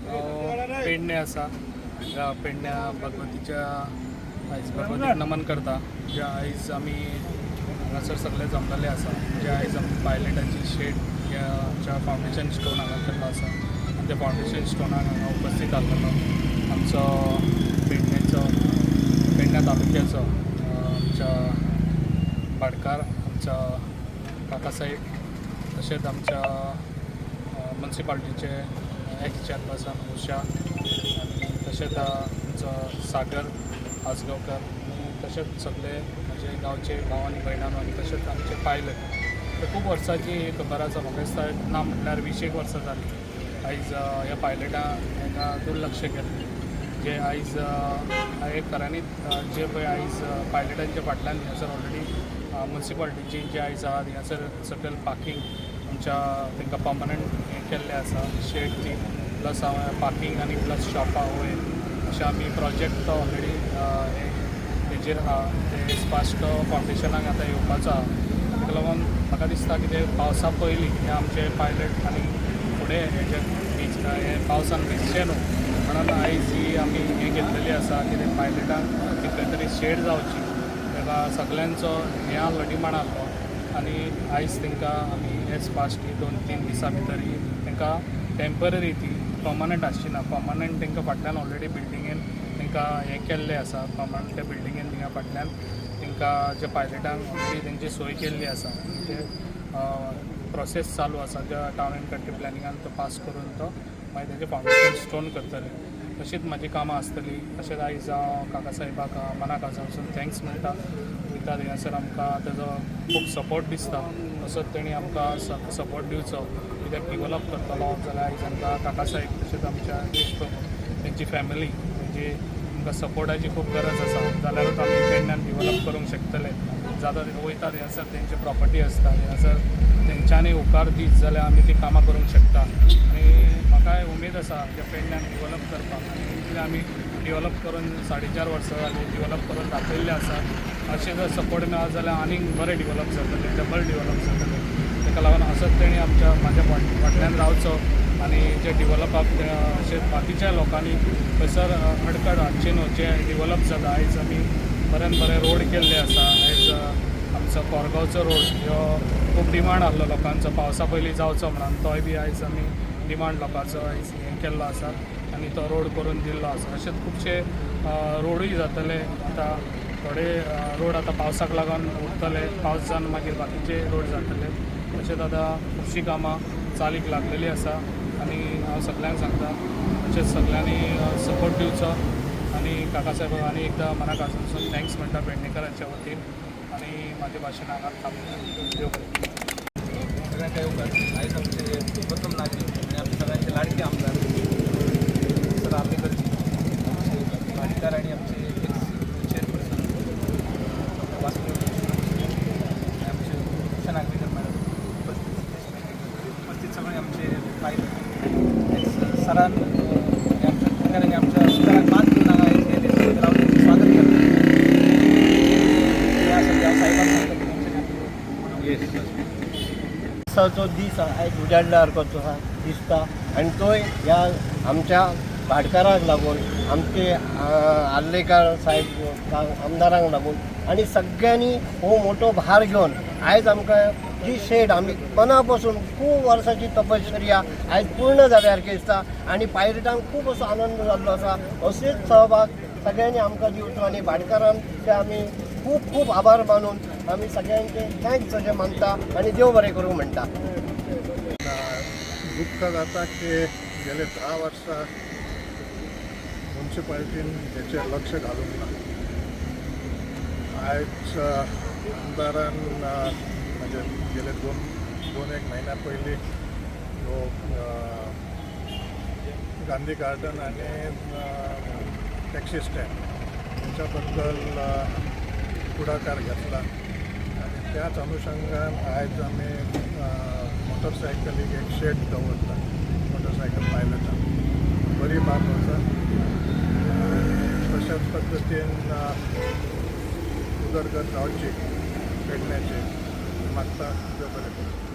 हांव पेडणे आसा. हांगा पेडण्या भगवतीच्या आयज भगवतीक नमन करता. जे आयज आमी हांगासर सगळे जमलेले आसा, जे आयज आमी पायलटाची शेड ह्या फावंडेशन स्टोन हांगा केल्लो आसा आनी त्या फावंडेशन स्टोनाक हांगा उपस्थीत आसलेलो आमचो पेडणेचो, पेडण्या तालुक्याचो आमच्या भाटकार, आमच्या काकासाहेब, तशेंच आमच्या मुन्सिपाल्टीचे एक्स चेअरपर्सन उषा आनी तशेंच आमचो सागर आजगांवकर आनी तशेंच सगळे म्हजे गांवचे भाव आनी भयणां आनी तशेंच आमचे पायलट. ते खूब वर्सांची एक खबर आसा. म्हाका दिसता ना म्हटल्यार 20 एक वर्सां जालीं आयज ह्या पायलटां हांकां दुर्लक्ष केल्लें. जे आयज हे खऱ्यांनीच जे पळय आयज पायलटांच्या फाटल्यान हांगासर ऑलरेडी मुन्सिपाल्टीची जे आयज आहा, हांगासर सकयल पार्कींग आमच्या तांकां पर्मनंट हें केल्लें आसा, शेड ती प्लस पार्कींग आनी प्लस शॉपां वयर अशें आमी प्रोजेक्ट ऑलरेडी हे हेजेर आहा. ते फास्ट फावंडेशनाक आतां येवपाचो आहा. ताका लागून म्हाका दिसता कितें पावसा पयलीं हे आमचे पायलट आनी फुडें हेजे भिज हे पावसान भिजचे न्हू म्हणून आयज ही आमी हें घेतलेली आसा, कितें पायलटांक ती खंय तरी शेड जावची. ताका सगल्यांचो हें आहलो, डिमांड आहलो आनी आयज तांकां आमी एज फास्ट ही 2-3 दिसां भितर ही तांकां टेंपररी, ती पर्मनंट आसची ना, पर्मनंट तांकां फाटल्यान ऑलरेडी बिल्डिंगेन तांकां हें केल्लें आसा. पर्मनंट त्या बिल्डिंगेन थिंगा फाटल्यान तांकां जे पायलटांक ऑलरेडी तेंची सोय केल्ली आसा. ते प्रोसेस चालू आसा, ज्या टावन एंड कंट्री प्लॅनिंगान तो पास करून तो मागीर तेजें फावंडेशन स्टोन करतले. तशीच म्हाजी कामां आसतली. तशेंच आयज हांव काका साहेबाक मना काळजासून thanks म्हणटा वयता. थंयसर आमकां तेजो खूब सपोर्ट दिसता, तसोच तेणी आमकां सपोर्ट दिवचो. कित्याक डिवलप करतलो जाल्यार आयज आमकां काका साहेब तशेंच आमच्या देश प्रभू, तेंची फॅमिली, तेंची आमकां सपोर्टाची खूब गरज आसा, जाल्यारूच आमी पेडण्यान डिवलप करूंक शकतले. जाता वयता थंयसर तेंची प्रॉपर्टी आसता, थंयसर तेंच्यांनी उपकार दीत जाल्यार आमी ती कामां करूंक शकता. आनी म्हाकाय उमेद आसा त्या पेडण्यान डिवलप करपाक. आनी इतलें आमी डिवलप करून 4.5 वर्सां जालीं, डिवलप करून दाखयल्लें आसा. अशें जर सपोर्ट मेळत जाल्यार आनीक बरें डिवलप जातलें, डबल डिवलप जातलें. ताका लागून असोच तेणी आमच्या म्हाज्या फाटल्यान रावचो आनी जे डिवलपाक अशें बाकीच्या लोकांनी थंयसर अडकळ हाडची न्हू. जे डिवलप जाता, आयज आमी बऱ्यान बरे रोड केल्ले आसा. आयज आमचो कोरगांवचो रोड ह्यो खूब डिमांड आहलो लोकांचो, पावसा पयलीं जावचो म्हणून, तोय बी आयज आमी डिमांड लोकांचो आयज हें केल्लो आसा आनी तो रोड करून दिल्लो आसा. अशेंच खुबशे रोडूय जातले. आतां थोडे रोड आतां पावसाक लागून उरतले, पावस जावन मागीर बाकीचे रोड जातले. तशेंच आतां खुबशीं कामां चालीक लागलेली आसा आनी हांव सगल्यांक सांगता, तशेंच सगल्यांनी सपोर्ट दिवचो आनी काका साहेबाक आनी एकदां मना काळजासून thanks म्हणटा पेडणेकरांच्या वतीन आनी म्हाजें भाशण हांगा थांबयता. देव बरें. सगळ्यांका येवकार. आयज आमचे प्रथम नागरीक आणि आमचे सगळ्यांचे लाडके आमदार सर आर्लेकरजी, आमचे भाटकार आणि आमचे एक्स चेअरपर्सन डॉक्टर वासुदेव आणि आमचे उषा नागवेकर मॅडम उपस्थित, उपस्थित सगळे आमचे पायलट, सरान आणि आमच्या अधिकाऱ्यांनी आमच्या सुधाराक मात दिवन हांगा आयज हे दिसता, हांव तेंचें स्वागत करता. हे आसा ते हांव साहेबाक सांगता की तेंच्यांनी आपले दिसाचो दीस आयज उजाडल्या सारको आसा दिसता आनी तोय ह्या आमच्या भाटकारांक लागून, आमचे आर्लेकार साहेब आमदारांक लागून आनी सगळ्यांनी हो मोठो भार घेवन आयज आमकां जी शेड आमी मना पासून खूब वर्सांची तपश्चर्या आयज पूर्ण जाल्या सारकें दिसता आनी पायलटांक खूब असो आनंद जाल्लो आसा. अशेंच सहभाग सगळ्यांनी आमकां दिवचो आनी भाटकारांचे आमी खूब खूब आभार मानून आमी सगळ्यांचे thanks अशें मानता आनी देव बरें करूं म्हणटा. दुःख जाता की गेले 10 वर्सां मुन्सिपालिटीन हेचेर लक्ष घालूंक ना. आयज आमदारान म्हणजे गेले दोन दोन एक म्हयन्या पयलीं ह्यो गांधी गार्डन आनी टॅक्सी स्टँड हेच्या बद्दल फुडाकार घेतला आनी त्याच अनुशंगान आयज आमी मोटरसायकलीक एक शेड दवरला मोटरसायकल पायलटाक. बरी बाब आसा. तशाच पद्दतीन उदरगत जावची पेडण्याची मागता. देव बरें करूं.